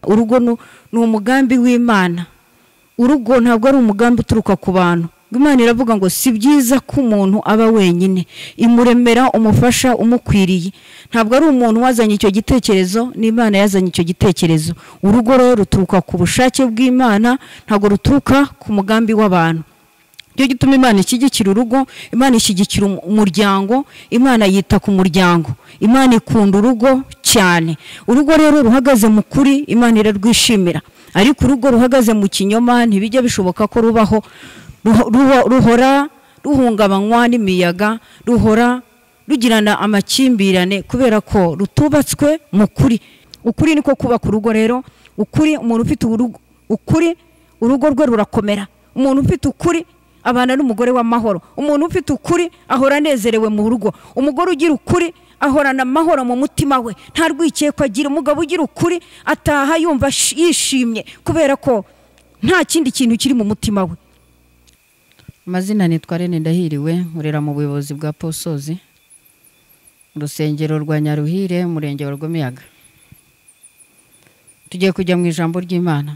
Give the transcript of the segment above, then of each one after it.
Urugo ni umugambi w'Imana. Urugo ntabwo ari umugambi uturuka ku bantu. Imana iravuga ngo si byiza ko umuntu aba wenyine, imuremera umufasha umukwiriye. Ntabwo ari umuntu wazanye icyo gitekerezo, ni Imana yazanye icyo gitekerezo. Urugo rero ruturuka ku bushake bw'Imana, ntabwo ruturuka ku mugambi w'abantu. Cyo gituma Imana ishyigikira urugo, Imana ishyigikira umuryango, Imana yita ku muryango, Imana ikunda urugo cyane. Urugo rero ruhagaze mu kuri, Imana irarwishimira. Ariko urugo ruhagaze mu kinyoma ntibijya bishoboka ko rubaho. Ruhora ruhungabanywa n'imiyaga, ruhora rugirana amakimbirane kubera ko rutubatswe mu kuri. Ukuri niko kubaka urugo rero. Ukuri, umuntu ufite urugo, ukuri urugo rwe rurakomera. Umuntu ufite ukuri abana n'umugore w'amahoro. Umuntu ufite ukuri ahora anezerewe mu rugo. Umugore ugira ukuri ahorana amahoro mu mutima we, nta rwikekwe agira. Umugabo ugira ukuri ataha yumva yishimye kubera ko nta kindi kintu kiri mu mutima we. Amazina nitwa Rene Ndahiriwe, nkorera mu buyobozi bwa Posozi, mu rusengero rwa Nyaruhire, umurenge wa Rwamiyaga. Tugiye kujya mu ijambo ry'Imana.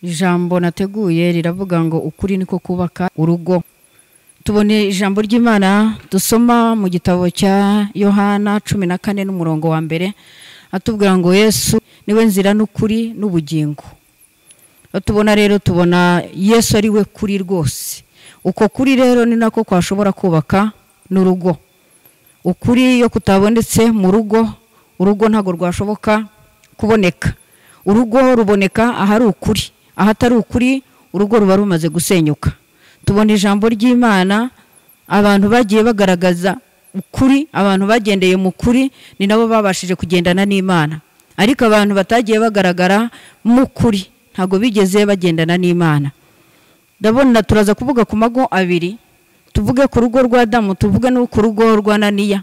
Ijambo nateguye riravuga ngo ukuri niko kubaka urugo. Tubone ijambo ry'Imana dusoma mu gitabo cya Yohana 14 n'umurongo wa mbere, atubwira ngo Yesu niwe nzira n'ukuri n'ubugingo. Tubona rero, tubona Yesu ari we kuri rwose. Uko kuri rero ni nako kwashobora kubaka n'urugo. Ukuri iyo kutabonetse mu rugo, urugo ntago rwashoboka kuboneka. Urugo ruboneka ahari ukuri, ahatari ukuri urugo ruba rumaze gusenyuka. Tubona ijambo ry'Imana, abantu bagiye bagaragaza ukuri, abantu bagendeye mu kuri ni nabo babashije kugendana n'Imana. Ariko abantu batagiye bagaragara mu kuri ntago bigeze bagendana n'Imana. Ndabona turaza kuvuga ku mago abiri, tuvuge ku rugo rwa Adamu, tuvuge no ku rugo rwa Ananiya.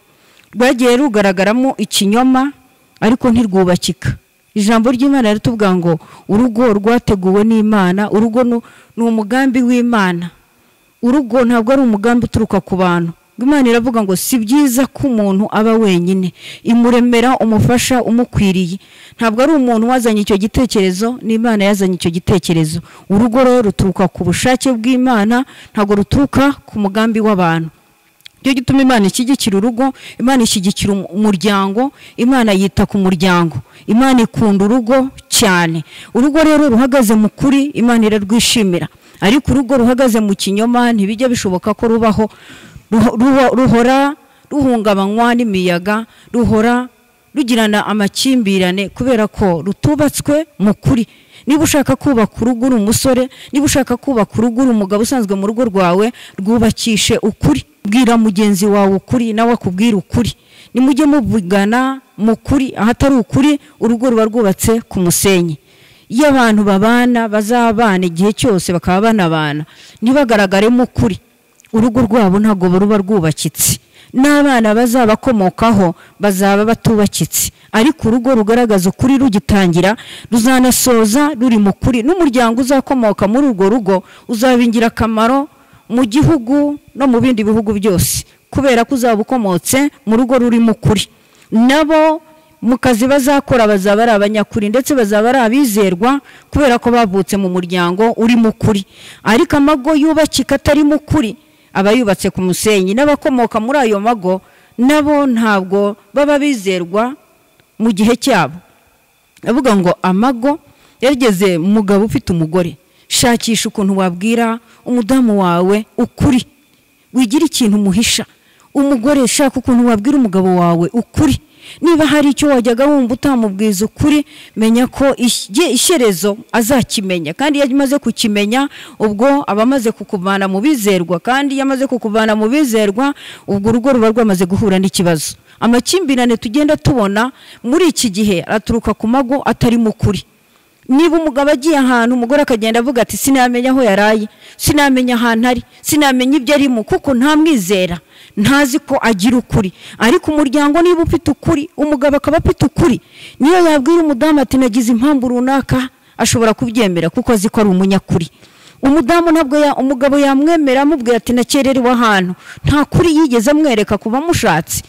Rwagiye rugaragaramo ikinyoma ariko ntirwubakika. Ijambo ry'Imana ritubwira ngo urugo rwateguwe n'Imana, urugo ni umugambi w'Imana. Urugo ntabwo ari umugambi uturuka ku bantu. Imana iravuga ngo si byiza ko umuntu aba wenyine, imuremera umufasha umukwiriye. Ntabwo ari umuntu wazanye icyo gitekerezo, ni Imana yazanye icyo gitekerezo. Urugo rero ruturuka ku bushake bw'Imana, ntabwo ruturuka ku mugambi w'abantu. Cyo gituma Imana ishyigikira urugo, Imana ishyigikira umuryango, Imana yita ku muryango, Imana ikunda urugo cyane. Urugo rero ruhagaze mu kuri, Imana irarwishimira. Ariko urugo ruhagaze mu kinyoma ntibijya bishoboka ko rubaho. Ruhora ruhungabanywa n'imiyaga, ruhora rugirana amakimbirane kubera ko rutubatswe mu kuri. Niba ushaka kubaka urugo uri umusore, niba ushaka kubaka urugo uri umugabo usanzwe mu rugo rwawe, rwubakishe ukuri. Bwira mugenzi wawe ukuri, nawe akubwira ukuri. Nimujye muvugana mu kuri, ahatari ukuri urugo ruba rwubatse ku musenyi. Iyo abantu babana bazabana igihe cyose bakaba banabana, ntibagaragaremo ukuri, urugo rwabo ntabwo ruba rwubakitse. N'abana bazabakomokaho bazaba batubakitse. Ariko urugo rugaragaza ukuri rugitangira, ruzanasoza ruri mu kuri. N'umuryango uzakomoka muri urwo rugo uzaba ingirakamaro mu gihugu no mu bindi bihugu byose, kubera ko uzaba ukomotse mu rugo ruri mu kuri. Nabo mu kazi bazakora bazaba ari abanyakuri, ndetse bazaba ari abizerwa kubera ko bavutse mu muryango uri mu kuri. Ariko amago yubakika atari mu kuri aba yubatse ku musenyi, n'abakomoka muri ayo mago nabo ntabwo baba bizerwa mu gihe cyabo. Avuga ngo amago yarigeze umugabo ufite umugore, shakisha ukuntu wabwira umudamu wawe ukuri, wigira ikintu muhisha. Umugore, shaka ukuntu wabwira umugabo wawe ukuri. Niba hari icyo wajyaga wumva utamubwiza ukuri, menya ko ishyerezo azakimenya. Kandi iyo amaze kukimenya, ubwo aba amaze kukuvana mu bizerwa. Kandi iyo amaze kukuvana mu bizerwa, ubwo urugo ruba rwamaze guhura n'ikibazo. Amakimbirane tugenda tubona muri iki gihe aturuka ku mago atari mu kuri. Niba umugabo agiye ahantu, umugore akagenda avuga ati sinamenya aho yaraye, sinamenya ahantu ari, sinamenya ibyo arimo, kuko ntamwizera, ntazi ko agira ukuri. Ariko umuryango niba ufite ukuri, umugabo akaba afite ukuri, niyo yabwira umudamu ati nagize impamvu runaka, ashobora kubyemera kuko azi ko ari umunyakuri. Umudamu ntabwo umugabo yamwemera amubwira ati nakererewe ahantu, nta kuri yigeze amwereka kuva amushatse.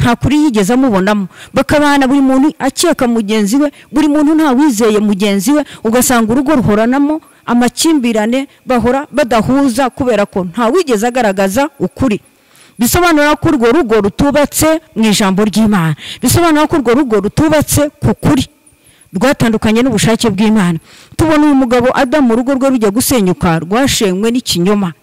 Nta kuri yigeze amubonamo. Bakabana buri muntu akeka mugenzi we, buri muntu nta wizeye mugenzi we, ugasanga urugo ruhoranamo amakimbirane, bahora badahuza kubera ko nta wigeze agaragaza ukuri. Bisobanura ko urwo rugo rutubatse mu ijambo ry'Imana, bisobanura ko urwo rugo rutubatse ku kuri, rwatandukanye n'ubushake bw'Imana. Tubona uyu mugabo Adamu urugo rwe rujya gusenyuka rwashenywe n'ikinyoma.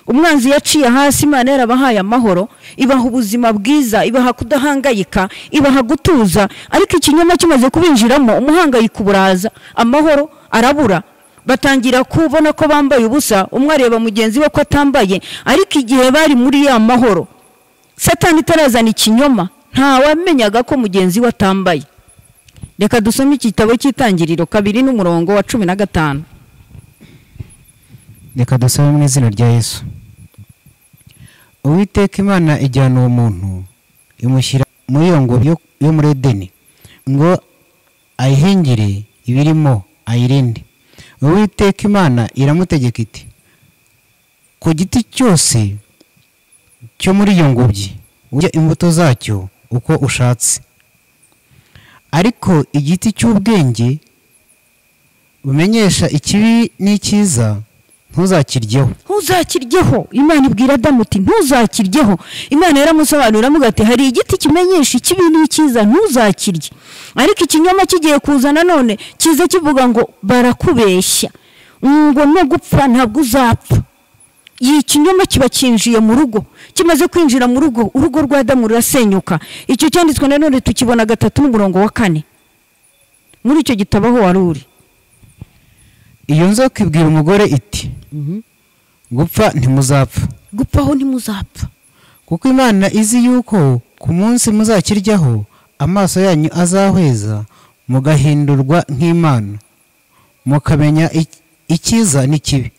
Umwanzi yaciye hasi, Imana yarabahaye amahoro, ibaha ubuzima bwiza, ibaha kudahangayika, ibaha gutuza, ariko ikinyoma kimaze kubinjiramo umuhangayiko buraza, amahoro arabura. Batangira kubona ko bambaye ubusa, umwe areba mugenzi we ko atambaye. Ariko igihe bari muri ya mahoro, Satani itarazana ikinyoma, nta wamenyaga ko mugenzi we atambaye. Reka dusome igitabo cy'Itangiriro 2 n'umurongo wa 15. Reka dusome mu izina rya Yesu. Uwiteka Imana ijyana uwo muntu imushyira muri iyo ngobyi yo muri Edeni ngo ayihingire ibirimo ayirinde. Uwiteka Imana iramutegeka iti, ku giti cyose cyo muri iyo ngobyi urya imbuto zacyo uko ushatse, ariko igiti cy'ubwenge bumenyesha ikibi n'icyiza ntuzakiryeho. Ntuzakiryeho. Imana ibwira Adamu ati ntuzakiryeho. Imana yaramusobanurira amuga ati hari igiti kimenyesha ikibi n'icyiza, ntuzakirye. Ariko ikinyoma kigiye kuza nanone kiza kivuga ngo barakubeshya, ngo no gupfa ntabwo uzapfa. Iyi kinyoma kiba kinjiye mu rugo, kimaze kwinjira mu rugo, urugo rwa Adamu rurasenyuka. Icyo cyanditswe nanone tukibona 3 n'umurongo wa 4 muri icyo gitabo aho wari uri. Iyo nzoka ibwira umugore iti, gupfa ntimuzapfa. Gupfaho ntimuzapfa. Kuko Imana izi yuko ku munsi muzakiryaho amaso yanyu azahweza, mugahindurwa nk'Imana, mukamenya icyiza n'ikibi.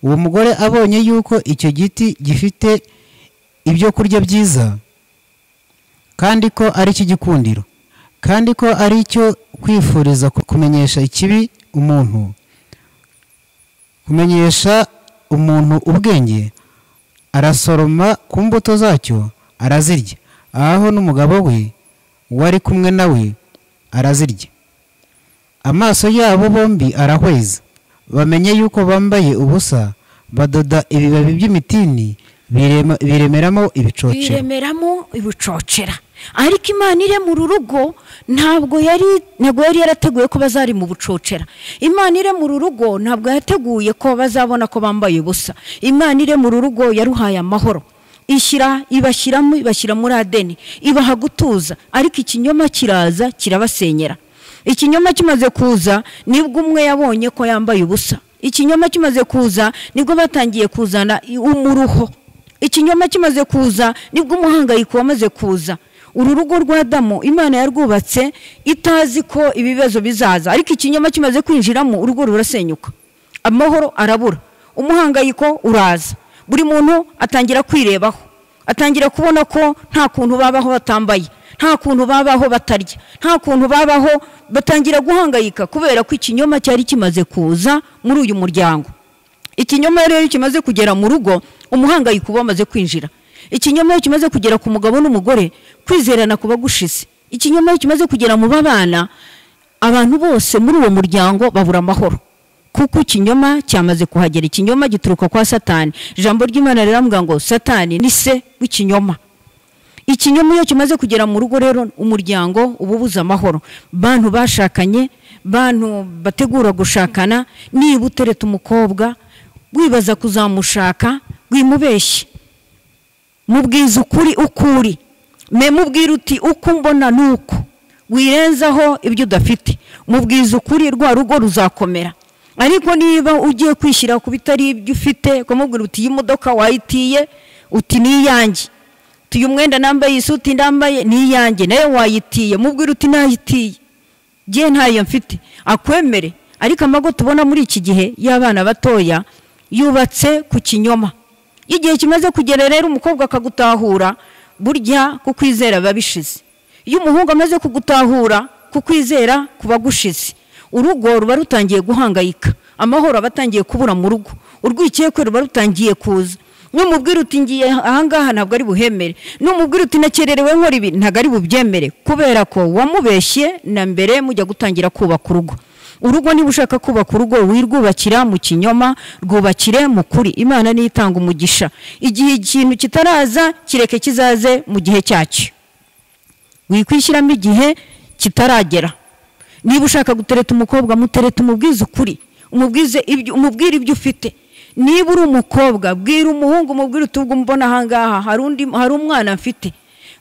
Uwo mugore abonye yuko icyo giti gifite ibyo kurya byiza, kandi ko ari icy'igikundiro, kandi ko ari icyo kwifuriza kumenyesha ikibi umuntu, kumenyesha umuntu ubwenge, arasoroma ku mbuto zacyo arazirya, aho n'umugabo we wari kumwe nawe arazirya. Amaso yabo bombi arahweza, bamenye yuko bambaye ubusa, badoda ibibabi by'imitini biremeramo ibicocera. Biremeramo ibicocera. Ariko Imana ire mu rugo ntabwo yari yarateguye ko bazari mu bucocera. Imana ire mu rugo ntabwo yateguye ko bazabona ko bambaye ubusa. Imana ire mu rugo yaruhaye amahoro, ishyira ibashyiramo, ibashyira muri Adeni, ibaha gutuza. Ariko ikinyoma kiraza kirabasenyera. Ikinyoma kimaze kuza nibwo umwe yabonye ko yambaye ubusa. Ikinyoma kimaze kuza nibwo batangiye kuzana umuruho. Ikinyoma kimaze kuza nibwo umuhangayiko wamaze kuza. Uru rugo rwa Adamu Imana yarwubatse itazi ko ibibazo bizaza, ariko ikinyoma kimaze kwinjiramo urugo rurasenyuka, amahoro arabura, umuhangayiko uraza, buri muntu atangira kwirebaho, atangira kubona ko nta kuntu babaho batambaye, nta kuntu babaho batarya, nta kuntu babaho, batangira guhangayika kubera ko ikinyoma cyari kimaze kuza muri uyu muryango. Ikinyoma rero kimaze kugera mu rugo, umuhangayiko wamaze kwinjira. Ikinyoma kimaze kugera ku mugabo n'umugore, kwizerana kuba gushize. Ikinyoma kimaze kugera mu babana, abantu bose muri uwo muryango babura amahoro, kuko ikinyoma cyamaze kuhagera. Ikinyoma gituruka kwa Satani. Ijambo ry'Imana riravuga ngo Satani ni se w'ikinyoma. Ikinyoma iyo kimaze kugera mu rugo rero, umuryango ububuza amahoro. Bantu bashakanye, bantu bategura gushakana, niba utereta umukobwa wibaza kuzamushaka, wimubeshye, mubwiza ukuri ukuri, mubwira uti uko mbona nuko, wirenzaho ibyo udafite, mubwiza ukuri, rwa rugo ruzakomera. Ariko niba ugiye kwishyira ku bitari ibyo ufite, kumubwira uti iyi modoka wayitiye, uti ni iyanjye, uyu mwenda nambaye, isuti ndambaye ni iyanjye, nayo wayitiye, mubwira uti nayitiye, giye ntayo mfite, akwemere. Ariko amago tubona muri iki gihe y'abana batoya yubatse ku kinyoma. Igihe kimaze kugera rero umukobwa akagutahura, burya kukwizera babishize. Iyo umuhungu amaze kugutahura, kukwizera kuba gushize. Urugo ruba rutangiye guhangayika, amahoro abatangiye kubura mu rugo, urwikekwe ruba rutangiye kuza. Numubwira uti ngiye ahangaha ntabwo ari buhemere. Numubwira uti nakererewe nkora ibi ntabwo ari bubyemere, kubera ko wamubeshye na mbere mujya gutangira kubaka urugo. Urugo niba ushaka kubaka urugo wirwubakira mu kinyoma, rwubakire mu kuri. Imana niyo itanga umugisha. Igihe ikintu kitaraza kireke kizaze mu gihe cyacyo. Wikwishyiramo igihe kitaragera. Niba ushaka gutereta umukobwa, mutereta umubwize ukuri, umubwize ibyo, umubwire ibyo ufite. Niba uri umukobwa, bwira umuhungu, umubwire uti ubwo mbona ahangaha hari umwana mfite.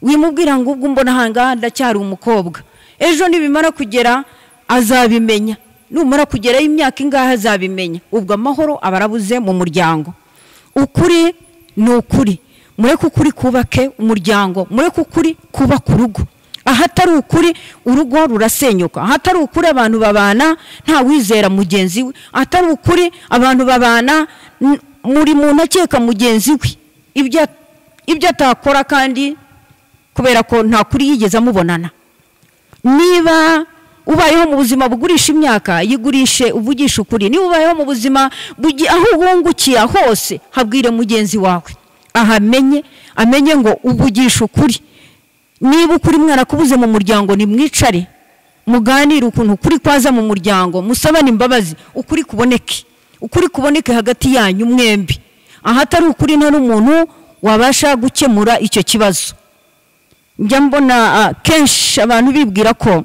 Wimubwira ngo ubwo mbona ahangaha ndacyari umukobwa. Ejo nibimara kugera azabimenya. Numara kugerayo imyaka ingahe azabimenya. Ubwo amahoro aba arabuze mu muryango. Ukuri ni ukuri. Mureke ukuri kubake umuryango, mureke ukuri kubaka urugo. Ahatari ukuri urugo rurasenyuka. Ahatari ukuri abantu babana nta wizera mugenzi we. Ahatari ukuri abantu babana muri muntu akeka mugenzi we ibyo atakora, kandi kubera ko nta kuri yigeze amubonana. Niba ubayeho mu buzima bugurisha imyaka, yigurishe uvugisha ukuri. Niba ubayeho mu buzima aho wungukiye hose, habwire mugenzi wawe ahamenye, amenye ngo uvugisha ukuri. Niba ukuri mwarakubuze mu muryango, nimwicare muganire ukuntu ukuri kwaza mu muryango, musabane imbabazi, ukuri kuboneke, ukuri kuboneke hagati yanyu mwembi. Ahatari ukuri nta n'umuntu wabasha gukemura icyo kibazo. Njya mbona kenshi abantu bibwira ko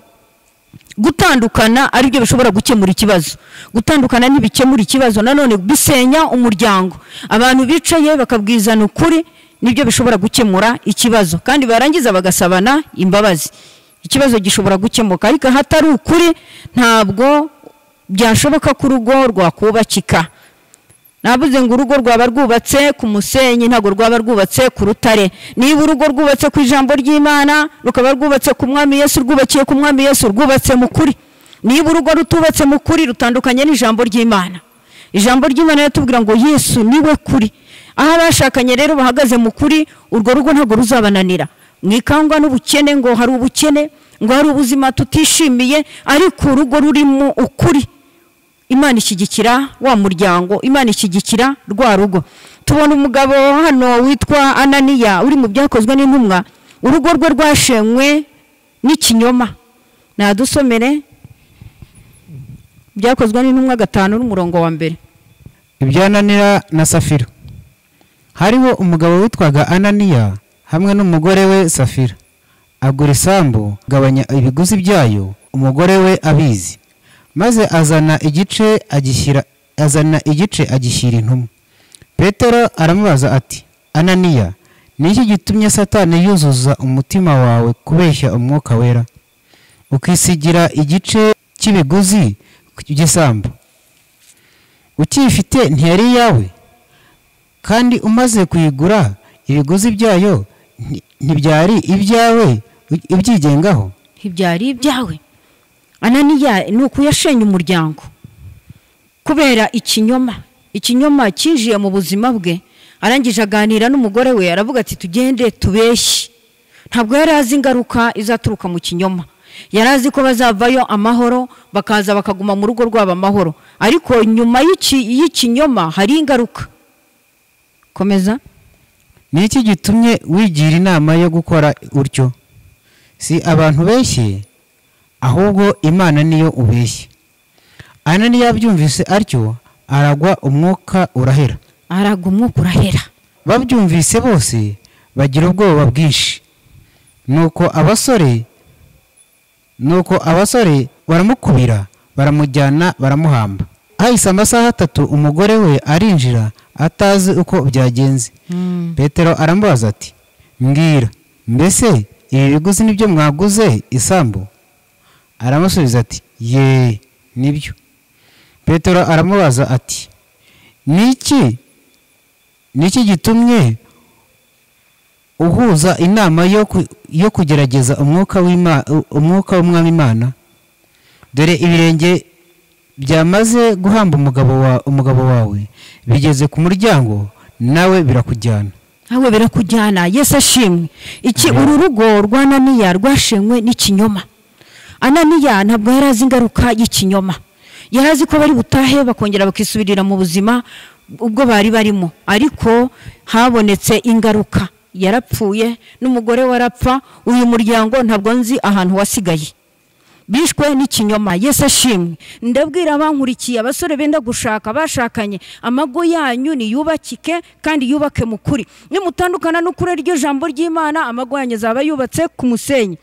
gutandukana ari byo bishobora gukemura ikibazo. Gutandukana ntibikemura ikibazo, nanone bisenya umuryango. Abantu bicaye bakabwizana ukuri nibyo bishobora gukemura ikibazo, kandi barangiza bagasabana imbabazi, ikibazo gishobora gukemuka. Ariko ahatari ukuri ntabwo byashoboka ko urugo rwakubakika. Navuze ngo urugo rwaba rwubatse ku musenyi, ntabwo rwaba rwubatse ku rutare. Niba urugo rwubatse ku ijambo ry'Imana, rukaba rwubatse ku Mwami Yesu, rwubakiye ku Mwami Yesu, rwubatse mu kuri. Niba urugo rutubatse mu kuri, rutandukanye n'ijambo ry'Imana. Ijambo ry'Imana riratubwira ngo Yesu niwe kuri. Aho abashakanye rero bahagaze mu kuri, urwo rugo ntabwo ruzabananira. Mwikangwa n'ubukene ngo hari ubukene, ngo hari ubuzima tutishimiye, ariko urugo rurimo ukuri, Imana ishyigikira wa muryango, Imana ishyigikira rwa rugo. Tubona umugabo hano witwa Ananiya uri mu byakozwe n'intumwa, urugo rwe rwashenywe n'ikinyoma. Nadusomere byakozwe n'intumwa 5:1. Ibya Ananiya na Safira. Hariho umugabo witwaga Ananiya hamwe n'umugore we Safira. Agura isambu, agabanya ibiguzi byayo, umugore we abizi. Maze azana igice agishyira intumwa. Petero aramubaza ati, Ananiya, ni iki gitumye Satani yuzuza umutima wawe kubeshya umwuka wera, ukisigira igice cy'ibiguzi by'isambu? Ukifite ntiyari iyawe, kandi umaze kuyigura ibiguzi byayo ntibyari ibyawe ubyigengaho? Ntibyari ibyawe. Ananiya ni uko yashenye umuryango kubera ikinyoma. Ikinyoma cyinjiye mu buzima bwe. Arangije aganira n'umugore we, aravuga ati tugende tubeshye. Ntabwo yari azi ingaruka izaturuka mu kinyoma. Yari azi ko bazavayo amahoro, bakaza bakaguma mu rugo rwabo amahoro, ariko nyuma y'ikinyoma hari ingaruka. Komeza. Ni iki gitumye wigira inama yo gukora utyo? Si abantu beshye, ahubwo Imana niyo ubeshye. Ananiya yabyumvise atyo, aragwa umwuka urahera. Aragwa umwuka urahera. Babyumvise bose bagira ubwoba bwinshi. Nuko abasore baramukubira, baramujyana, baramuhamba. Hahise amasaha 3 umugore we arinjira atazi uko byagenze. Petero aramubaza ati, mbwira, mbese ibi biguzi nibyo mwaguze isambu? Aramusubiza ati, ye, nibyo. Petero aramubaza ati, niki gitumye uhuza inama yo kugerageza umwuka w'Umwami Imana? Dore ibirenge byamaze guhamba umugabo wawe bigeze ku muryango, nawe birakujyana. Nawe birakujyana. Yesu ashimwe. Iki uru rugo rwa Ananiya rwashenywe n'ikinyoma. Ananiya ntabwo yari azi ingaruka y'ikinyoma. Yari azi ko bari butahe bakongera bakisubirira mu buzima ubwo bari barimo, ariko habonetse ingaruka, yarapfuye n'umugore warapfa. Uyu muryango ntabwo nzi ahantu wasigaye, bishwe n'ikinyoma. Yesu ashimwe. Ndabwira abankurikiye, abasore benda gushaka, bashakanye, amago yanyu niyubakike kandi yubake mu kuri. Nimutandukana n'ukuri iryo jambo ry'Imana, amago yanyu azaba yubatse ku musenyi.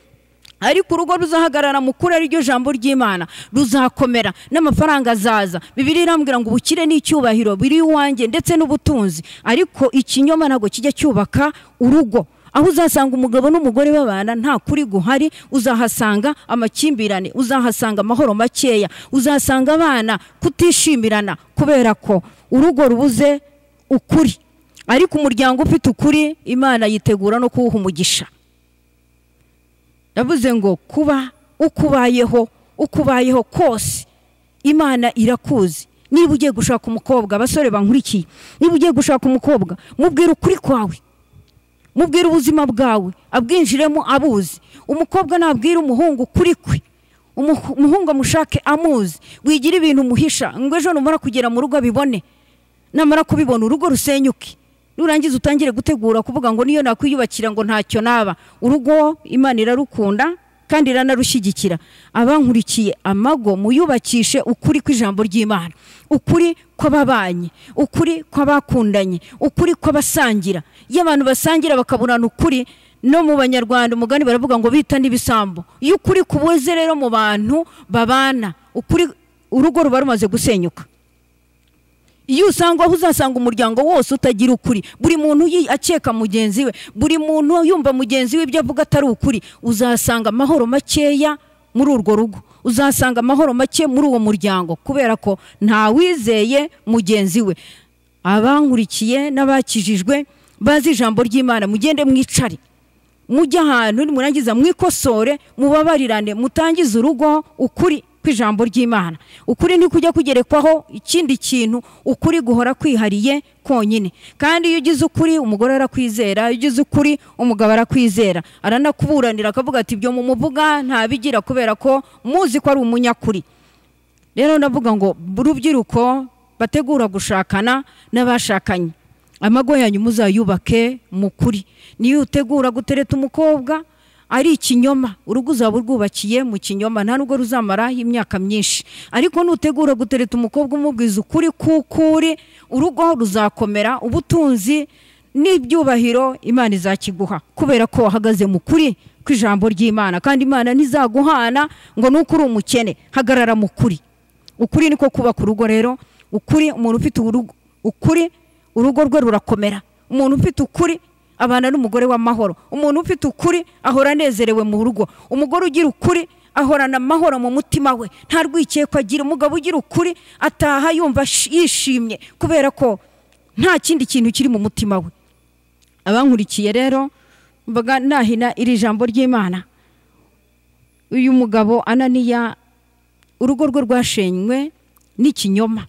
Ariko urugo ruzahagarara mu kuri iryo jambo ry'Imana ruzakomera, n'amafaranga azaza. Bibiliya irambwira ngo ubukire n'icyubahiro biri iwanjye ndetse n'ubutunzi. Ariko ikinyoma ntabwo kijya cyubaka urugo. Aho uzasanga umugabo n'umugore babana nta kuri guhari, uzahasanga amakimbirane, uzahasanga amahoro makeya, uzasanga abana kutishimirana kubera ko urugo rubuze ukuri. Ariko umuryango ufite ukuri, Imana yitegura no kuwuha umugisha. Yavuze ngo kuba ukubayeho, ukubayeho kose Imana irakuzi. Niba ugiye gushaka umukobwa, abasore bankurikiye, niba ugiye gushaka umukobwa, mubwira ukuri kwawe, mubwira ubuzima bwawe, abwinjiremo abuzi. Umukobwa nabwira umuhungu kuri kwe, umuhungu amushake amuzi. Wigira ibintu muhisha ngo ejo numara kugera mu rugo abibone, namara kubibona urugo rusenyuke, nurangiza utangire gutegura kuvuga ngo niyo nakwiyubakira ngo ntacyo naba. Urugo Imana irarukunda kandi iranarushyigikira. Abankurikiye, amago muyubakishe ukuri kw'ijambo ry'Imana, ukuri kw'ababanye, ukuri kw'abakundanye, ukuri kw'abasangira. Iyo abantu basangira bakaburana ukuri, no mu Banyarwanda umugani baravuga ngo bita n'ibisambo. Iyo ukuri kubuze rero mu bantu babana, ukuri urugo ruba rumaze gusenyuka. Iyo usanga aho uzasanga umuryango wose utagira ukuri, buri muntu akeka mugenzi we, buri muntu yumva mugenzi we ibyo avuga atari ukuri, uzasanga amahoro makeya muri urwo rugo, uzasanga amahoro make muri uwo muryango, kubera ko ntawizeye mugenzi we. Abankurikiye n'abakijijwe bazi ijambo ry'Imana, mugende mwicare, mujye ahantu nimurangiza mwikosore, mubabarirane, mutangize urugo ukuri kw'ijambo ry'Imana. Ukuri ntikujya kugerekwaho ikindi kintu, ukuri guhora kwihariye konyine. Kandi iyo ugize ukuri, umugore arakwizera, iyo ugize ukuri, umugabo arakwizera, aranakuburanira akavuga ati ibyo mumuvuga ntabigira kubera ko muzi ko ari umunyakuri. Rero ndavuga ngo urubyiruko bategura gushakana n'abashakanye, amago yanyu muzayubake mu kuri. Niyo utegura gutereta umukobwa ari ikinyoma, urugo uzaba urwubakiye mu kinyoma, nta nubwo ruzamara imyaka myinshi. Ariko nutegura gutereta umukobwa umubwiza ukuri kukuri, urugo ruzakomera, ubutunzi n'ibyubahiro Imana izakiguha, kubera ko wahagaze mu kuri kw'ijambo ry'Imana. Kandi Imana ntizaguhana ngo nuko uri umukene. Hagarara mu kuri. Ukuri niko kubaka urugo. Rero ukuri, umuntu ufite urugo ukuri, urugo rwe rurakomera. Umuntu ufite ukuri abana n'umugore w'amahoro. Umuntu ufite ukuri ahora anezerewe mu rugo. Umugore ugira ukuri ahorana amahoro mu mutima we, nta rwikekwe agira. Umugabo ugira ukuri ataha yumva yishimye kubera ko nta kindi kintu kiri mu mutima we. Abankurikiye rero, mbaga nahina iri jambo ry'Imana. Uyu mugabo Ananiya, urugo rwe rwashenywe n'ikinyoma,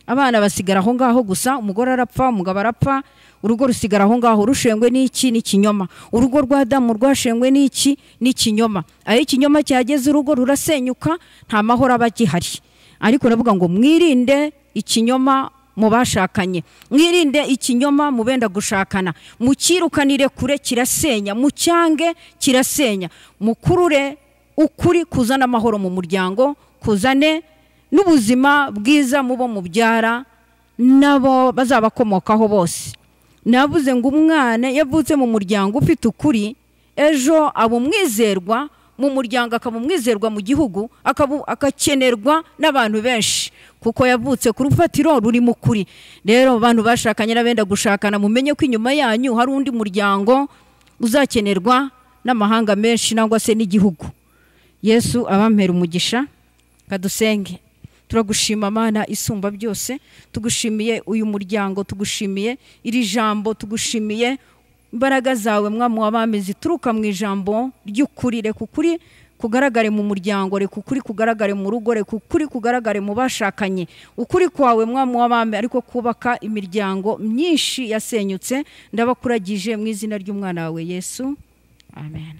abana basigara aho ngaho gusa, umugore arapfa, umugabo arapfa, urugo rusigara aho ngaho rushengwe n'iki? N'ikinyoma. Urugo rwa Adamu rwashengwe n'iki? N'ikinyoma. Aho ikinyoma cyageze urugo rurasenyuka, nta mahoro aba agihari. Ariko ndavuga ngo mwirinde ikinyoma mu bashakanye, mwirinde ikinyoma mu benda gushakana, mukirukanire kure, kirasenya, mucyange kirasenya. Mukurure ukuri kuzana amahoro mu muryango, kuzane n'ubuzima bwiza mubo mubyara nabo bazabakomokaho bose. Navuze ngo umwana yavutse mu muryango ufite ukuri, ejo aba umwizerwa mu muryango, akaba umwizerwa mu gihugu, akakenerwa n'abantu benshi, kuko yavutse ku rufatiro ruri mu kuri. Rero abantu bashakanye n'abenda gushakana, mumenye ko inyuma yanyu hari undi muryango uzakenerwa n'amahanga menshi nangwa se n'igihugu. Yesu abampera umugisha. Kadusenge. Turagushima Mana isumba byose, tugushimiye uyu muryango, tugushimiye iri jambo, tugushimiye imbaraga zawe Mwami w'abami zituruka mu ijambo ry'ukuri. Reka ukuri kugaragare mu muryango, reka ukuri kugaragare mu rugo, reka ukuri kugaragare mu bashakanye. Ukuri kwawe Mwami w'abami ariko kubaka imiryango myinshi yasenyutse. Ndabakuragije mu izina ry'umwana wawe Yesu, amen.